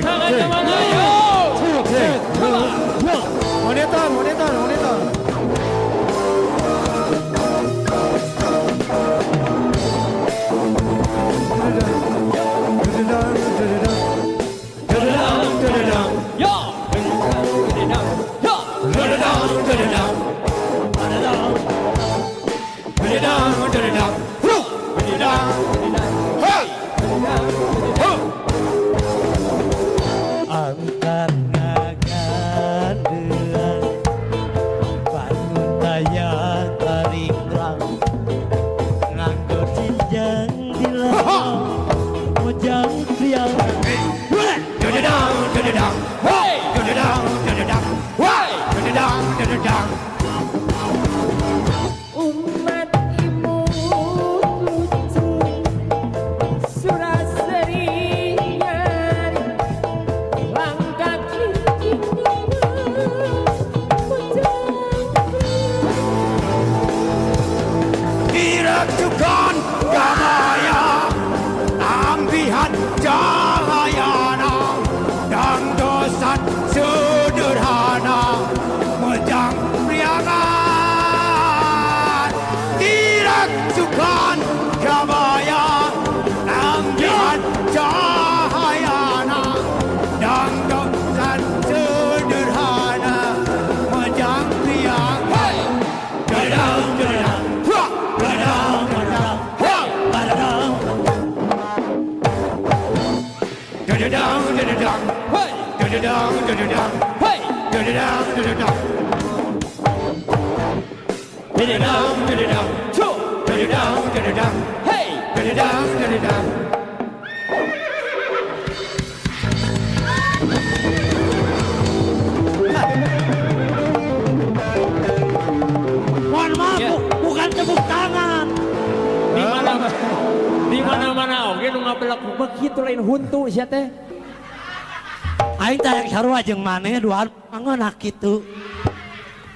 Tangannya mana? Yo. Monitor, monitor, monitor. Yo. Yo. Angkat ngagandean bangun taya taringgrang nganggo jinjang dilarang mojang priang. Hey. Hey. Umat imu lucu Suraseri nyari langkah kini. Dirasukan gamaya ambihan cahayana dan dosan sederhana mejang priangan. Dirasukan gamaya ambihan cahayana dan dosan sederhana mejang priangan. Dadang, dadang, wah, dadang, dadang, wah, dadang. Dadadang, dadadang, Hey. dadadang, dadadang, Hey. dadadang, dadadang. Dadadang, dadadang, Two. dadadang, dadadang, Hey. dadadang, dadadang. Mohon maaf, Ya. bukan tepuk tangan. Di mana-mana oke nu ngabelak begitu lain huntu sia teh. Aing teh hayang sarua jeung maneh duaan mangeunah kitu.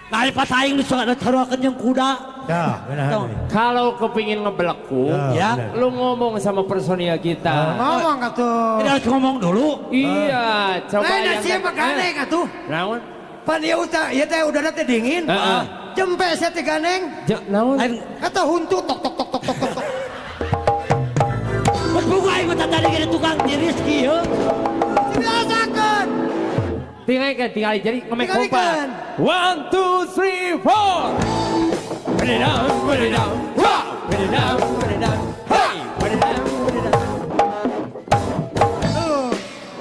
Nah, pas aing nu saruakeun jeung kuda. Ya, benar. Tong. Kalau kepingin ngebelekuk, Ya. Benar. lu ngomong sama personil kita. Ngomong atuh. Tidak harus ngomong dulu. Iya, coba Lain yang sih mah gandeng atuh. Naon? Pan ieu teh ieu teh udara teh dingin. Heeh. Jempe sia teh gandeng. Naon? Aing Atau huntu tok tok tok tok tok tok tok. geus buka aing mah tadi gede tukang tiris kieu. Dibiasakeun. Tinggal kan, tinggal jadi ngomek Tinggalikeun. kompak. One, two, three, four. Put it down, put it down, wah, put it down, put it down, hey, put it down, put it down. Tuh.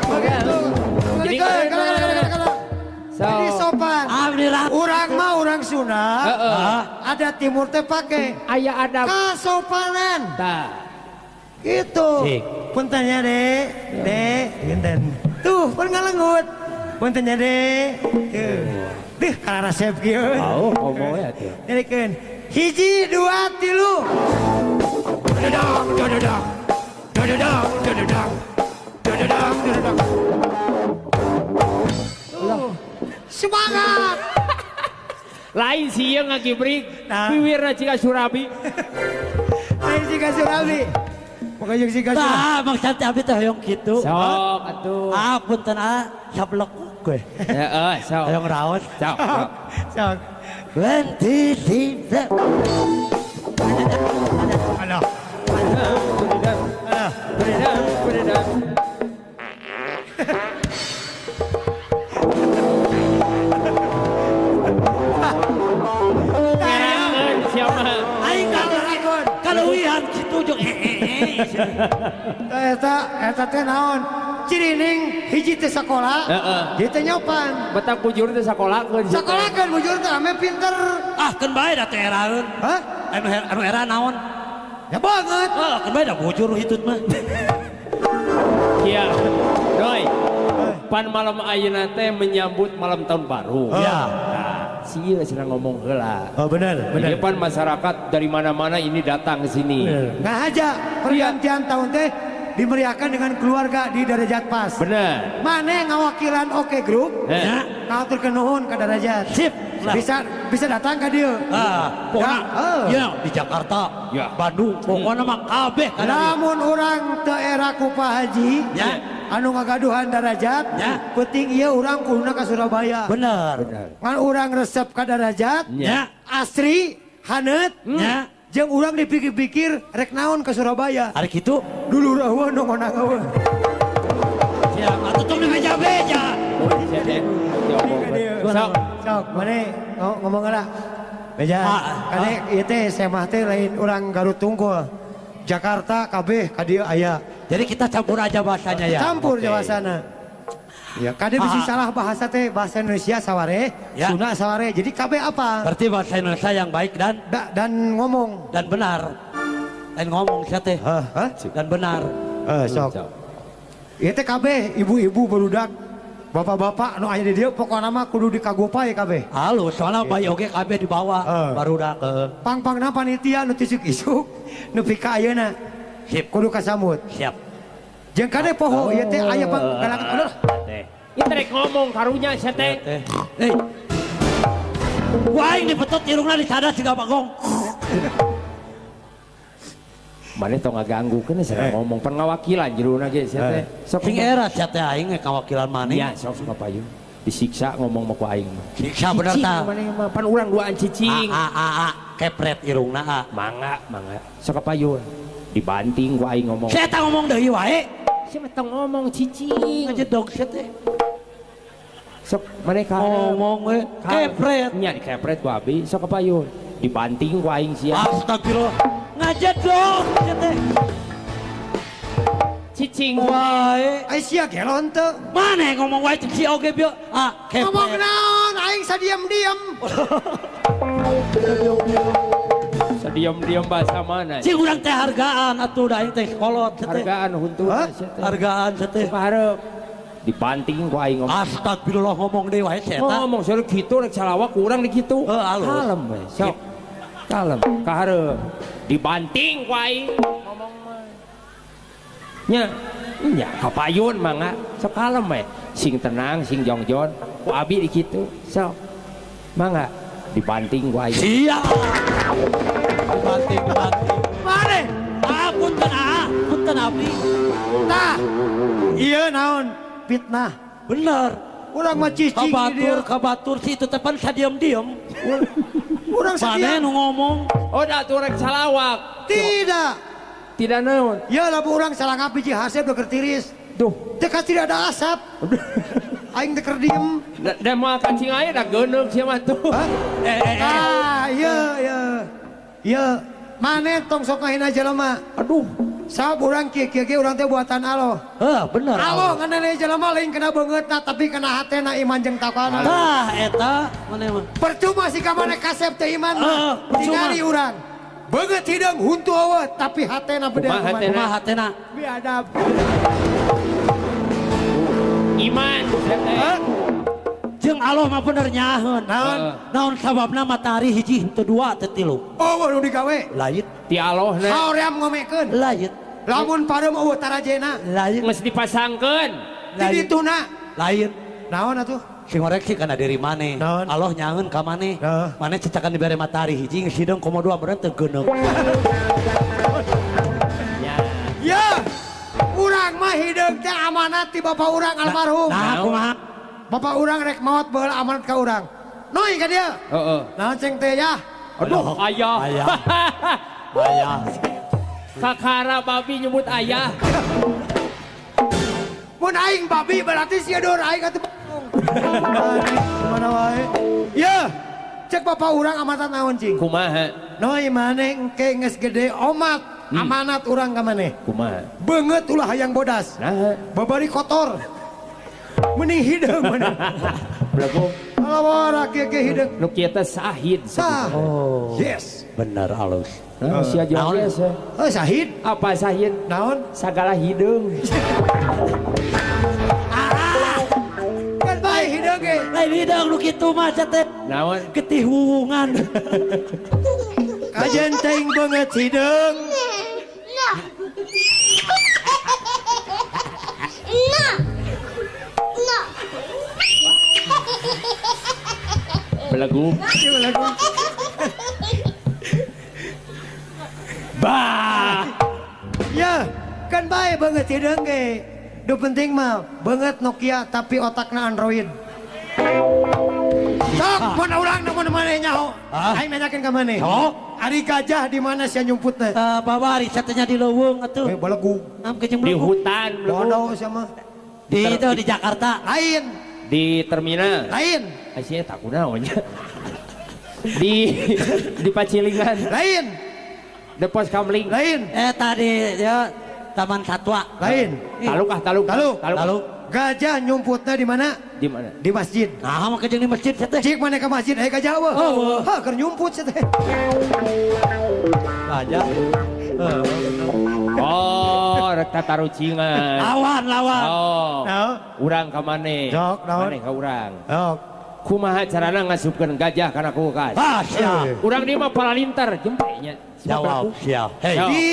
Begitu. Tinggalikeun, kalah kalah kalah kalah. So, Jadi sopan. Abdi lah. Urang mah urang Sunda. Heeh. Ah, Ada timur teh pake aya adab. kasopanan. Tah. Gitu. Cik. Punten ya, Dek. Dek, punten. Tuh, pun ngalengut. Punten ya, Dek. Tuh. Duh, kalah resep kieu. Oh, ngomongnya tuh. Nyarikeun. Hiji, dua, tilu. Dadadang, dadadang. Dadadang, dadadang. Dadadang, dadadang. Tuh. Semangat. Lain sih yang ngagibrik, Nah. biwirna ciga surabi. Lain si Surabi. Pokoknya si Surabi. Tah, maksud teh abdi teh hoyong kitu. Sok atuh. Ah, punten ah, sablek gue. Heeh, sok. Hoyong raos. Sok. Sok. Sok. Berhenti tidak. Alah. Alah. Put it down, put it down. Ngerangan siapa? Aing kaleuwihan kitu jeung eh eh eh. Eta eta teh naon? Cirining hiji teh sakola, Heeh. hiji teh nyopan. Betah bujur teh sakolakeun sia teh. Sakolakeun bujur teh ame pinter. Ah, keun bae da teh eraeun. Hah? Anu era naon? Ya banget. Ah, keun bae da bujur hitut mah. Iya. Doi. Pan malam ayeuna teh menyambut malam tahun baru. Ya. Nah, si ieu cenah ngomong heula. Oh benar, Ini pan masyarakat dari mana-mana ini datang ke sini. Nggak aja pergantian tahun teh dimeriahkan dengan keluarga di Darajat Pas. Benar. Mana yang ngawakilan Oke Group? Eh. Ya. Ngaturkeun nuhun ka Darajat. Sip. Lah. Bisa bisa datang ka dieu. Ah, pokoknya Ya, ya, di Jakarta, Ya. Bandung, pokoknya mah kabeh ka dieu. Lamun urang teu era ku Pak Haji, Ya. anu ngagaduhan darajat, Ya. penting ieu urang kuduna ka Surabaya. Bener. Ngan urang resep ka darajat, Ya. asri, haneut, Ya. jeung urang dipikir-pikir rek naon ke Surabaya. Hari kitu Dulu eueuh nu ngonang eueuh. siap atuh tong dibeja-beja. Sok. Sok, mana ngomong lah. Beja, Ah, kade ieu teh semah teh lain urang Garut tungkul. Jakarta kabeh ka dieu aya. Jadi kita campur aja bahasanya ya. Campur Oke. jawasana. Ya, kade bisa Ah. salah bahasa teh bahasa Indonesia saware, Ya. Sunda saware. Jadi kabeh apa? Berarti bahasa Indonesia yang baik dan Dan ngomong. dan benar. Dan ngomong sia teh. Hah? Hah? Dan benar. Eh, sok. Ieu teh kabeh ibu-ibu barudak, bapak-bapak nu aya di dieu pokona mah kudu dikagopai kabeh. Halus, soalnya bayi oge kabeh dibawa Eh. barudak eh. Pang-pangna panitia nu tisuk-isuk nu pika ayeuna Sip. kudu kasambut. Siap. Jeung kade poho ieu teh aya panggalangan aduh. Teh. Ieu teh rek ngomong karunya sia teh. Teh. Eh. Wah, ini betot irungna dicadas siga bagong. Mana tong ngaganggukeun sia ngomong pan ngawakilan jerona ge sia teh. Sok Sing era sia teh aing kawakilan maneh. Iya, sok sok payung. Disiksa ngomong mah ku aing mah. Siksa bener Cicing tah. maneh mah pan urang duaan cicing. A a a a kepret irungna a. Mangga, mangga. Sok payun. Dibanting ku aing ngomong. Sia teh ngomong deui wae. Sia mah tong ngomong cicing. Ngejedog sia teh. Sok maneh ka Ngomong we kepret. Nya dikepret ku abi, sok payun. Dibanting ku aing sia. Astagfirullah. Ngajedog sia teh. Cicing. Wae. Ai sia gelon teu. Mana yang ngomong wae cek si oge bieu? Ah, kepret. Ngomong naon aing sadiam-diam. Sadiam-diam bahasa mana? Cing urang teh hargaan atuh da aing teh kolot sia teh. Hargaan huntuna Hah? sia teh. Hargaan sia teh. Sok hareup. Dibanting ku aing ngomong. Astagfirullah ngomong deui wae sia eta. Ngomong soalnya gitu rek salawak kurang di kitu. Heuh, halus. Kalem we, sok. Kalem, ka hareup. Dibanting ku aing ngomong mah. Nya, nya kapayun mangga. Sok kalem we. Sing tenang, sing jongjon. Ku abi di kitu. Sok. Mangga dibanting ku aing. Siap. Dibanting, dibanting. Mane? Ah, punten ah, punten abdi. Tah. Ieu naon? Fitnah. Bener. Urang mah cicing di Kabatur, dieu. kabatur si itu teh pan sadiam-diam. Urang Mana sadiam. nu ngomong? Oh, da tuh rek salawak. Tidak. Tidak naon. Ya lamun urang salah ngapi ji hasep keur tiris. Duh. Teu ka tidak ada asap. Aing teh keur diem. Da, da moal kacing aya da geuneuk sia mah tuh. Hah? Eh, eh, eh. Ah, iya iya. Iya, maneh tong sok ngahina jelema. Aduh. Sabab urang kieu-kieu ge urang teh buatan Allah. Heuh, bener. Allah nganene jelema lain kena beungeutna tapi kena hatena iman jeung takwana. Tah eta maneh mah. Percuma sih ka maneh kasep teh iman mah. Heeh, percuma. Tingali urang. Beungeut hideung huntu eueuh tapi hatena beda. Kumaha hatena? Kumaha hatena? Biadab. Iman sia teh. Hah? Jeung Allah mah bener nyaheun. Naon? Naon sababna matahari hiji henteu dua teu tilu. Eueuh nu digawe. Lain, Ti Allahna Haoream ngomekeun. lain, Lamun pareum eueuh tarajena. lain, geus dipasangkeun. Ti dituna. lain. Naon atuh? Sing ngoreksi kana diri maneh. Naon? Allah nyaheun ka maneh. Heeh. Maneh cecakan dibere matahari hiji geus hideung komo dua beureun teu geuneuk. Ya. Ya. Urang mah hideung teh amanat ti bapak urang almarhum. Nah, kumaha? Bapak urang rek maot baheula amanat ka urang. Noi ka dieu. Heeh. Naon ceng teh ya? Aduh, ayah. Ayah. Ayah. Kakara babi nyebut ayah. Mun aing babi berarti sia dor aing atuh bangkung. Mana wae. Ya. Cek bapak urang amanat naon cing? Kumaha? Noi maneh engke geus gede omat amanat urang ka maneh. Kumaha? Beungeut ulah hayang bodas. Nah, Babari kotor. Mending hideung maneh. belagu Alawara kieu kieu hideung. nu kieu teh sahid. Sah. Oh. Yes. Bener alus. Nah, sia Naon? joges. ya. Oh, sahid. Apa sahid? Naon? Sagala hideung. Kan bae hideung ge. Lain hideung nu kitu mah sia teh. Naon? Getih wuwungan. Kajen teuing beungeut hideung. No. No. No. Belagu. Belagu. Bah. Ya, kan bae banget hideung ge. Nu penting mah banget Nokia tapi otakna Android. Sok mun urang nu maneh nyaho. Aing nanyakeun ka maneh. Sok. Ari gajah di mana sia nyumputna? Babari satenya di leuweung atuh. Eh belegu. Di hutan belegu. Bodoh sia mah. Di itu di Jakarta. Lain. Di terminal. Lain. Sia tak kunaon nya. Di Pacilingan. Lain. Di pos kamling. Lain. Tadi ya Taman Satwa. Lain. Taluk ah taluk. Taluk. Taluk. Gajah nyumputna di mana? Di mana? Di masjid. Nah, mah kejeng di masjid sia teh. Cik mana ke masjid aya gajah eueuh. Oh. Hah, keur nyumput sia teh. Gajah. Oh, rek tatarucingan. Lawan, lawan. Oh. Naon? Urang ka maneh. Sok, naon? Maneh ka urang. Sok. Kumaha carana ngasupkeun gajah kana kulkas? Ah, siap. Urang dieu mah palalintar jempe nya. Jawab, siap. Hei. Di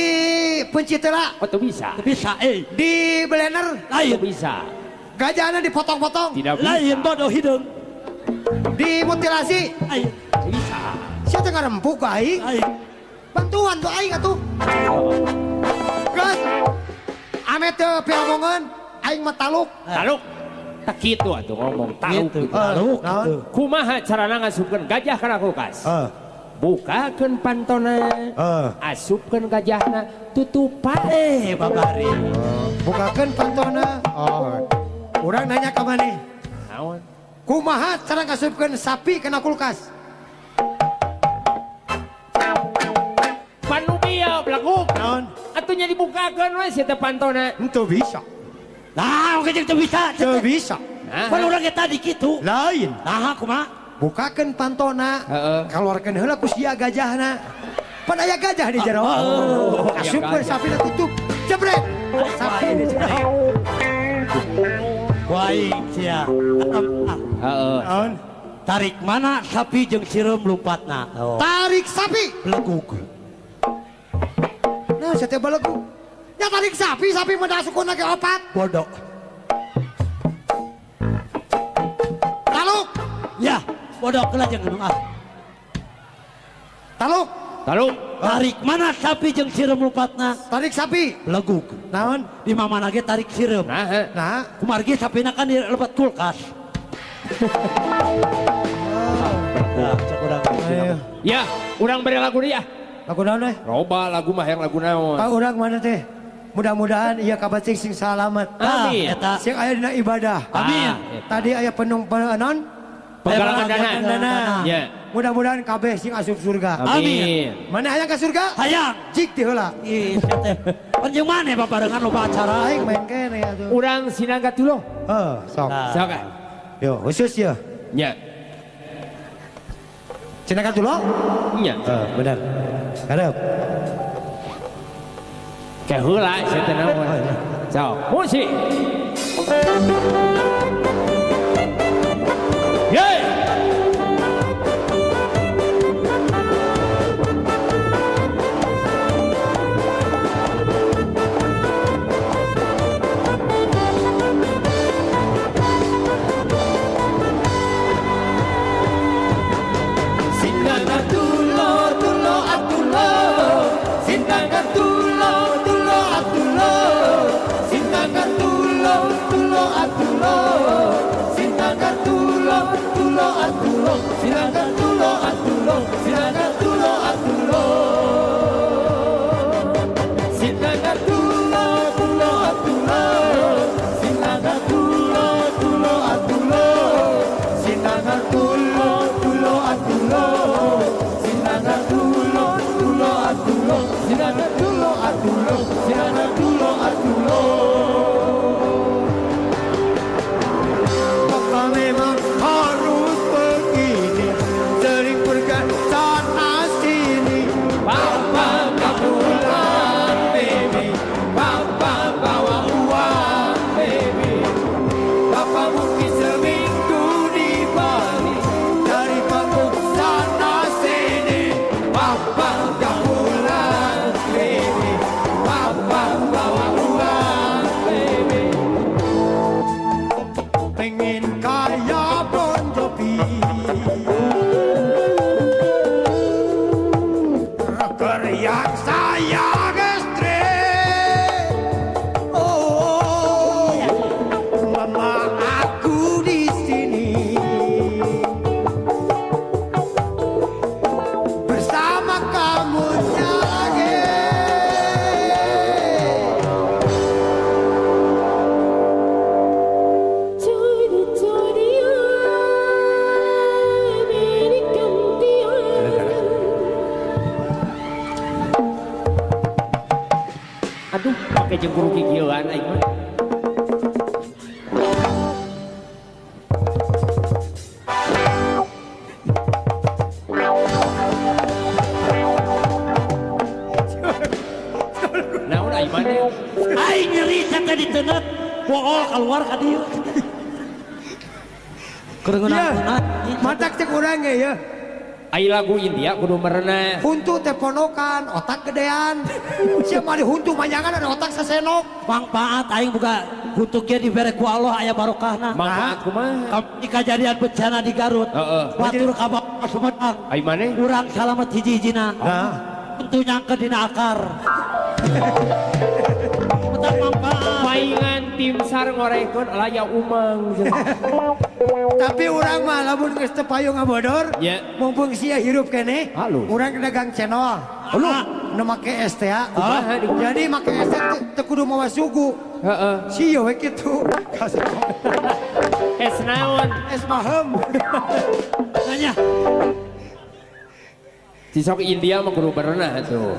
pencitela. Oh, teu bisa. Teu bisa, eh. Di blender. Lain. Teu bisa. Gajahnya dipotong-potong. Tidak bisa. Lain bodoh hideung. Dimutilasi. Lain. Bisa. Sia teh ngarempuk ka aing. Lain. Bantuan tuh aing atuh. Geus. Ame teu piomongeun, aing mah taluk. Taluk. Tak kitu atuh ngomong taluk. Gitu, taluk. Naon? Kumaha carana ngasupkeun gajah kana kulkas? Bukakeun pantona. Asupkeun gajahna, tutupan. Babari. Bukakeun pantona. Oh. Urang nanya ka maneh. Naon? Kumaha cara ngasupkeun sapi kana kulkas? Panubia belaguk. Naon? Atuh nya dibukakeun we sia teh pantona. Henteu bisa. Nah, oke jeung teu bisa. Teu bisa. Nah, Pan urang ge tadi kitu. Lain. Nah, kumaha? Bukakeun pantona. Heeh. Kaluarkeun heula ku sia gajahna. Pan aya gajah di jero. Oh, Asupkeun aya gajah. sapina tutup. Jebret. Sapi di jero. Ku aing sia. Heeh. Naon? Tarik mana sapi jeung sireum lompatna. Oh. Tarik sapi. Belegug. Nah, sia teh belegug. Nya tarik sapi, sapi mah da sukuna ge opat. Bodoh. Taluk. Ya, bodoh heula jeung anu ah. Taluk. Taluk. Tarik mana sapi jeung sireum lompatna? Tarik sapi. Belegug. Naon? Di mamana ge tarik sireum. Nah, Nah, Kumargi sapina kan di lebat kulkas. Nah, cek urang. Ayo. Ya, urang beri lagu deui ah. Lagu naon eh? Loba lagu mah yang lagu naon. Pak urang mana teh? Mudah-mudahan ieu kabacing sing salamet. Amin. Ah, eta. Sing aya dina ibadah. Amin. Ah, eta. Tadi aya penung naon? Penggalangan dana. Dana. Ya. Mudah-mudahan kabeh sing asup surga. Amin. Mana hayang ka surga? Hayang. Jik ti heula. Ih, sia teh. Pan jeung maneh babarengan loba acara. Aing main kene atuh. Urang sinangga tuloh. Heuh, sok. Nah. Sok ah. Yo, khusus ya. Nya. Cinaka tuloh? Nya. Heeh, benar. Harap. Ke heula sia teh naon. Sok, musik. Yeay. Tulo, tulo, atulo. Sinangga tulo, tulo, atulo. Aduh, pake jeung guru kikieuan aing mah. Naon aing mah? Aing nyeri teh diteungeut, bool keluar ka dieu. Keur ngeunah-ngeunah. Matak cek urang ge ya. Ai lagu India kudu merenah. Huntu teh ponokan, otak gedean. Sia mah di huntu manjangan ada otak sasenok. Manfaat aing boga huntu kieu dibere ku Allah aya barokahna. Manfaat kumaha? Kamari kajadian bencana di Garut. Heeh. Batur ka bawah Sumedang. Ai maneh? Urang salamet hiji-hijina. Heeh. Huntu nyangkeut dina akar. Manfaat manfaat. Paingan tim SAR ngorekeun laya umang. Tapi urang mah lamun geus teu payu ngabodor, Ya. Mumpung sia hirup keneh, Halus. urang dagang channel. Aduh. Nu make es teh. Kumaha di- Jadi make es teh teu kudu mawa sugu. Heeh. Sia we kitu. Es naon? Es mahem. Nanya. Si sok India mah kudu berenah tuh.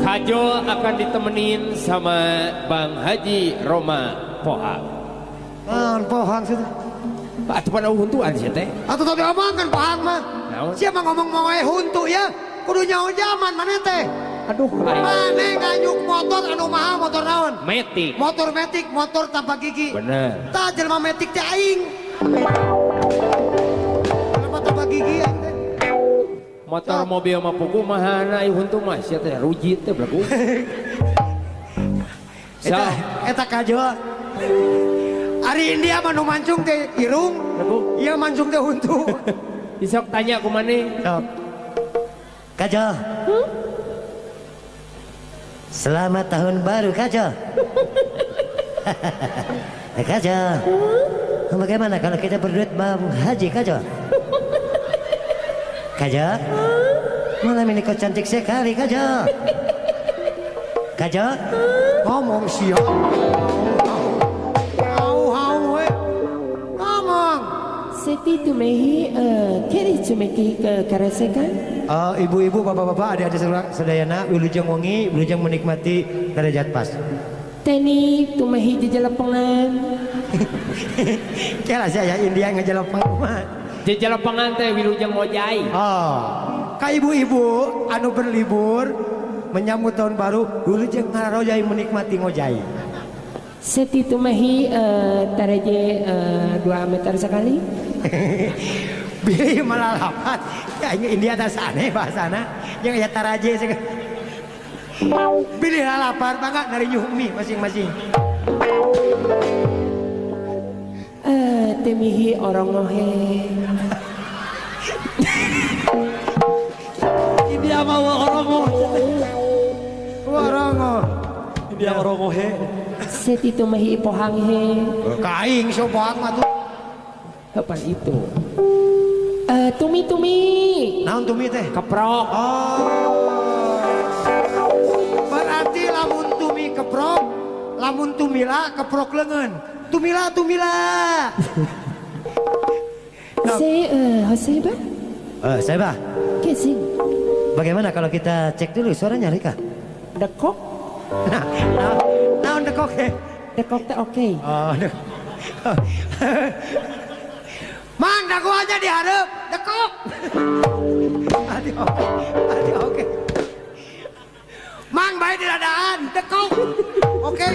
Kajol akan ditemenin sama Bang Haji Roma Pohang. Naon pohang situ? Atuh pada huntuan sih teh. Atuh tadi omongkeun pohang mah. Naon? Sia mah ngomong mau we huntu ya. Kudu nyaho zaman maneh teh. Aduh, aing. Maneh nganyuk motor anu mahal motor naon? Metik. Motor metik, motor tanpa gigi. Bener. Tah jelema metik teh aing. Jelema tanpa gigi aing teh. Motor mobil mah pugu mahana ai huntu mah sia teh rujit teh belagu. Eta eta kajol. Ari India mah nu mancung teh irung, Belagu. ieu mancung teh huntu. Isok tanya ku maneh. Sok. Kajol. Selamat tahun baru Kajol. Kajol. Bagaimana kalau kita berduet Bang Haji Kajol? Kajol. Malam ini kau cantik sekali Kajol. Kajol. Ngomong sia. Hau hau we. Ngomong. Seti tumehi keri tumeki ke karasekan. Ibu-ibu, bapak-bapak, adik-adik sadayana, wilujeng wengi, wilujeng menikmati derajat pas. Teni tumehi jejelepengan. Kela saya India ngejelepeng mah. Jejelepengan teh wilujeng mojai. Oh, ka ibu-ibu anu berlibur menyambut tahun baru, wilujeng ngarojai menikmati ngojai. Seti tumehi taraje 2 meter sekali. Bilih malalapat. Ya ini India tas aneh bahasana. Yang aya taraje sih. Bilih lalapar mangga narinyuh mie masing-masing. Temihi orang ngohe. India mah orongo. Orongo. India orongo he. Seti tumehi pohang he. Kaing so pohang mah tuh. Kapan itu? Tumi tumi. Naon tumi teh? Keprok. Oh. Berarti lamun tumi keprok, lamun tumila keprok lengan. Tumila tumila. Saya Hoseba. Seba. Kesing. Bagaimana kalau kita cek dulu suaranya Rika? Dekok. Nah, naon dekok he? Dekok teh oke. Oh, dekok. Mang dagoannya diharap dekok. Adi oke, adi oke. Mang baik di dadaan dekok. Oke.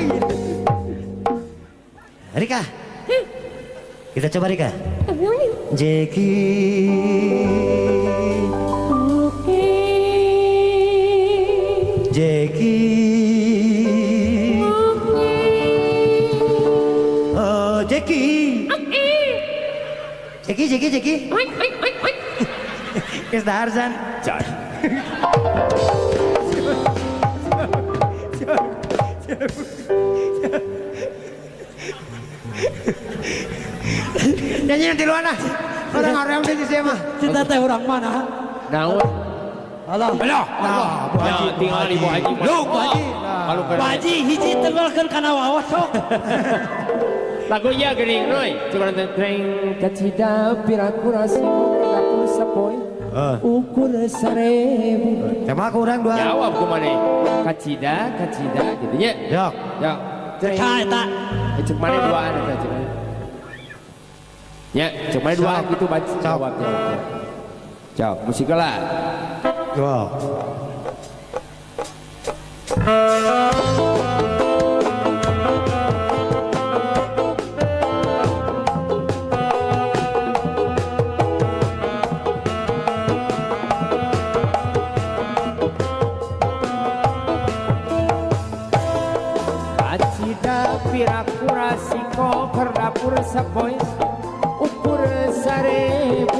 Rika. Kita coba Rika. Jeki. Oke. Jeki. Oke. Oh, Jeki. Oke. Jeki, Jeki, Jeki. Oi, oi, oi, oi. Geus dahar san. Jan. Nyanyi nanti luan ah. Orang-orang di sini mah. Cinta teh orang mana? Naon? Alah. Alah. Nah, Bu Haji. Ya, tinggal di Bu Haji. Lu, Bu Haji. Kalau Bu Haji hiji tenggelkeun kana wawas sok. Lagu ya geuning Noy. Coba nonton treng Kacida piraku rasi raku sapoy. Ukur 1000. Sama aku urang dua. Jawab ku maneh. Kacida, kacida gitu nya. Yok. Ya. Cek eta. Cek maneh duaan eta cek maneh. Ya, cek maneh duaan gitu baca jawab. Jawab, musik lah. Wow. Kacida pirakura siko kerdapur sapoe ukur 1000.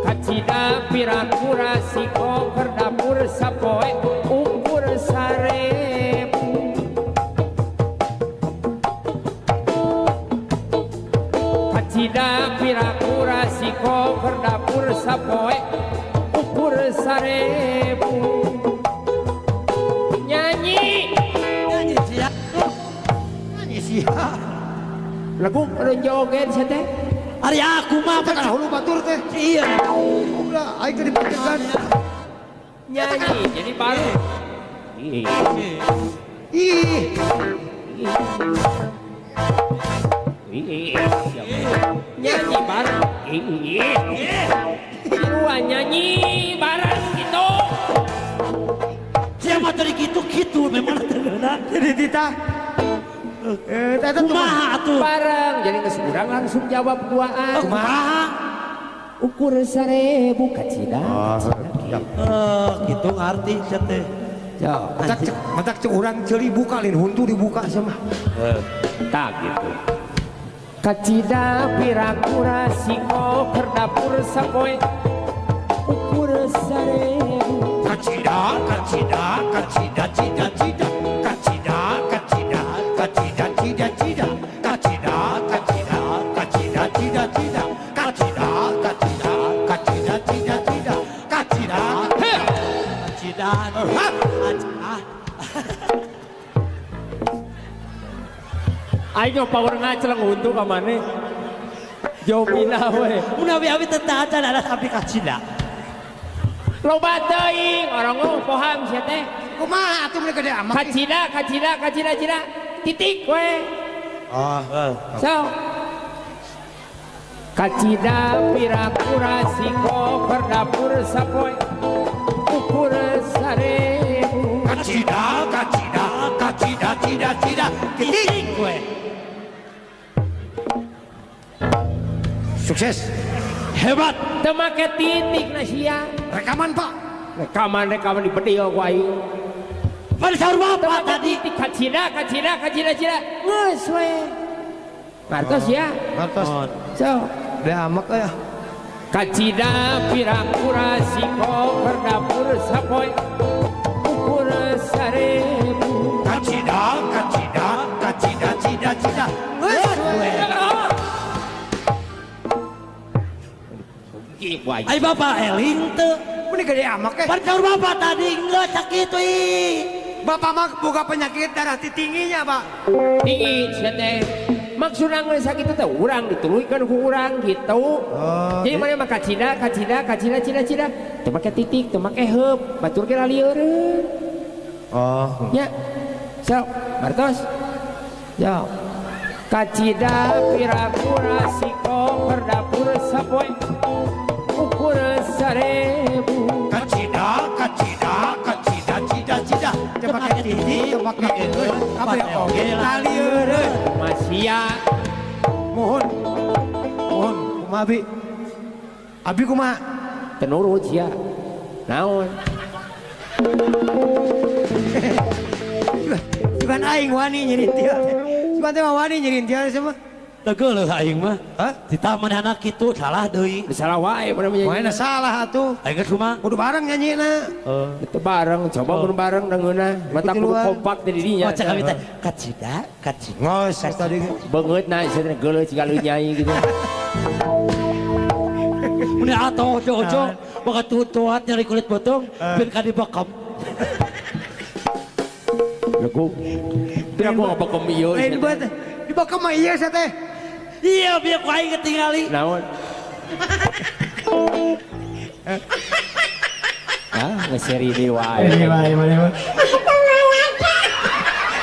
Kacida pirakura siko kerdapur sapoe ukur 1000. Kacida pirakura siko kerdapur sapoe ukur 1000. Nyanyi nyanyi sia nyanyi sia lagu anu joget sia teh ari aku mah teh kana hulu batur teh iya ulah aing teh dipakekan nyanyi jadi baru ih ih nyanyi bareng ih nyanyi bareng gitu siapa tadi gitu-gitu memang tergerak jadi tita kumaha atuh bareng jadi geus urang langsung jawab duaan kumaha ukur 1000 kacida gitu ngarti sia teh matak cek urang ceuli buka lain huntu dibuka sia mah tak gitu kacida pirakura siko kerdapur sapoe ukur 1000. Kacida kacida kacida cida cida kacida kacida kacida cida cida kacida kacida kacida cida cida kacida kacida kacida cida cida kacida kacida. Aing power ngaceleng huntu ka maneh. Jomina we. Munawi awi teu acan ada abdi kacida. Loba teuing orang poham sia teh. Kumaha atuh mun gede amat. Kacida kacida kacida cida titik we. Oh, so. Kacida pirakura siko kerdapur sapoe ukur 1000. Kacida kacida kacida cida cida titik we. Sukses. Hebat. Teu make titik na sia. Rekaman Pak. Rekaman dibedil ku aing. Pan saur bapak tadi titik kacida kacida kacida cida geus we. Ngartos ya. Ngartos. So. Da amak ya. Kacida pirakura siko kerdapur sapoe ukur 1000. Kacida kacida kacida cida cida geus we. Ai bapak eling teu Meni gede amak eh. Pan saur bapak tadi geus sakitu ih. Bapak mah boga penyakit darah tingginya, Pak. Tinggi sia teh. Maksudna geus sakitu teh urang dituluykeun ku urang gitu. Oh, jadi maneh mah kacida kacida kacida cida cida teu make titik, teu make heup, batur ge lalieureun. Oh. Nya. Sok, martos. Yo. Kacida pirakura siko kerdapur sapoe ukur 1000. Kacida kacida kacida cida cida teu make titik, teu make heup, kabeh oge lalieureun. Masia. Mohon. Mohon kumaha abi? Abi kumaha? Teu nurut sia. Naon? Bukan aing wani nyirintil. Cuman teh mah wani nyirintil sia mah. Teu geuleuh aing mah. Hah? Titah manehna kitu salah deui. Salah wae pada nyanyi. Mana salah atuh. Aing geus kumaha? Kudu bareng nyanyina. Itu bareng, coba kudu bareng deungeunna. Mata kudu kompak di dinya. Oh cek kami teh kacida kacida. Ngos tadi. Beungeutna sia teh geuleuh ciga leuh nyai gitu. Mun atoh ojo-ojo boga tutuat nyari kulit botong bin ka dibekam. Lagu. Tidak mau ngebekem ieu. Lain buat dibekam mah ieu sia teh. Iya biar ku aing ketingali. Naon? Ah, ngeseri deui wae. Ini wae mana mah.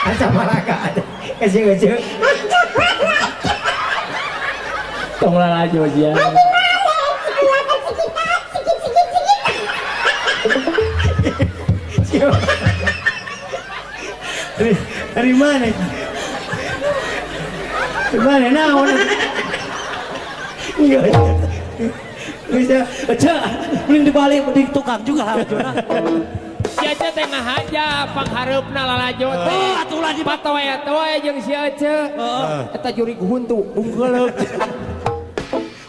Asa malaka. Kasih kasih. Tong lalajo sia. Dari mana? Dari mana naon? Iya. Bisa. Ece, mending dibalik mending tukang juga lah ujungna. Si Ece teh ngahaja panghareupna lalajo teh. Oh, atuh lah di Patoe-toe jeung si Ece. Eta jurig huntu bungkeuleuk.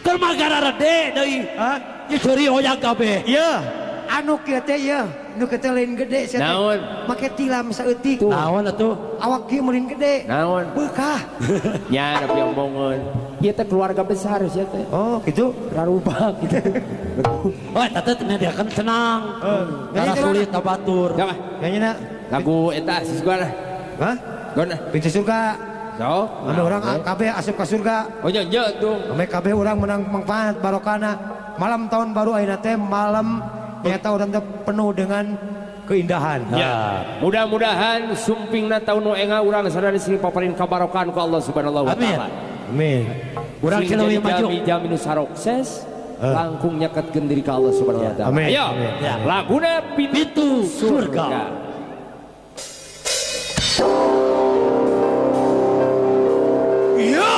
Keur mah gararede deui. Hah? Ieu ceuri hoyang kabeh. Iya. Anu kieu teh ieu, nu kieu teh lain gede sia teh. Naon? Make tilam saeutik. Naon atuh? Awak kieu meureun gede. Naon? Beukah. Nya nepi omongeun. Ieu teh keluarga besar sia teh. Oh, gitu. Rarupak gitu. Oh, eta teh nyadiakeun senang. Karena Nyanyi sulit batur. Coba Nyanyi na. lagu eta sis gua lah. Hah? Gona. Pintu surga. So. Ame orang kabeh asup ka surga. Oh nya nya tuh. Ame kabeh urang menang manfaat barokana. Malam tahun baru ayeuna teh malam nyata urang teh penuh dengan keindahan. Ya. Mudah-mudahan sumpingna taun nu enga urang sadaya sing paparin kabarokan ku Allah Subhanahu wa Amin. taala. Amin. Urang Sing cileuwi jadi maju. Jami-jami nu sarokses langkung nyeketkeun diri ka Allah Subhanahu wa taala. Amin. Ayo. Amin. Ya. Laguna Pintu Pintu Surga. Surga. Yo!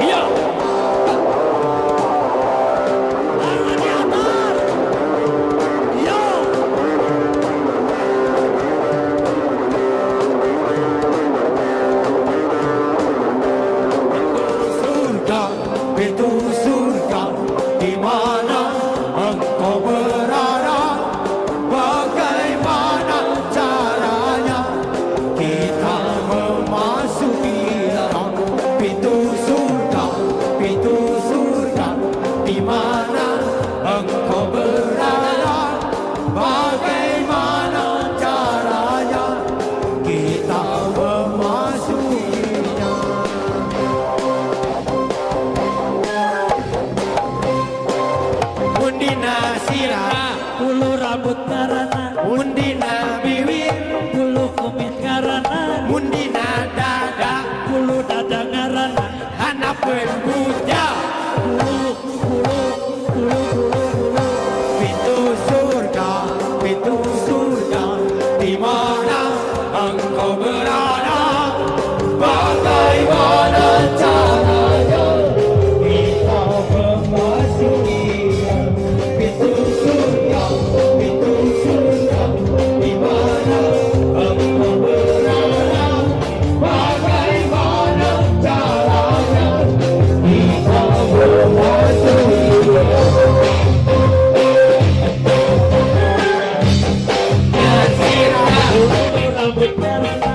Iya. Tangan di atas. Yo. Surga, pintu surga, di mana engkau berada? Bagaimana caranya kita memasuki pintu surga, di mana engkau berada? Bagaimana caranya kita memasukinya? Mundina sirah, Bulu rambut karana, mundina bibir, bulu kumit karana, mundina dada, bulu dada ngarana, hanapeun bujang. bulu bulu bulu bulu bulu. Pintu surga, di mana engkau berada? Bagaimana caranya kita memasukinya? Pintu surga, di mana engkau berada? Bagaimana caranya kita memasukinya? Bulu rambut karana,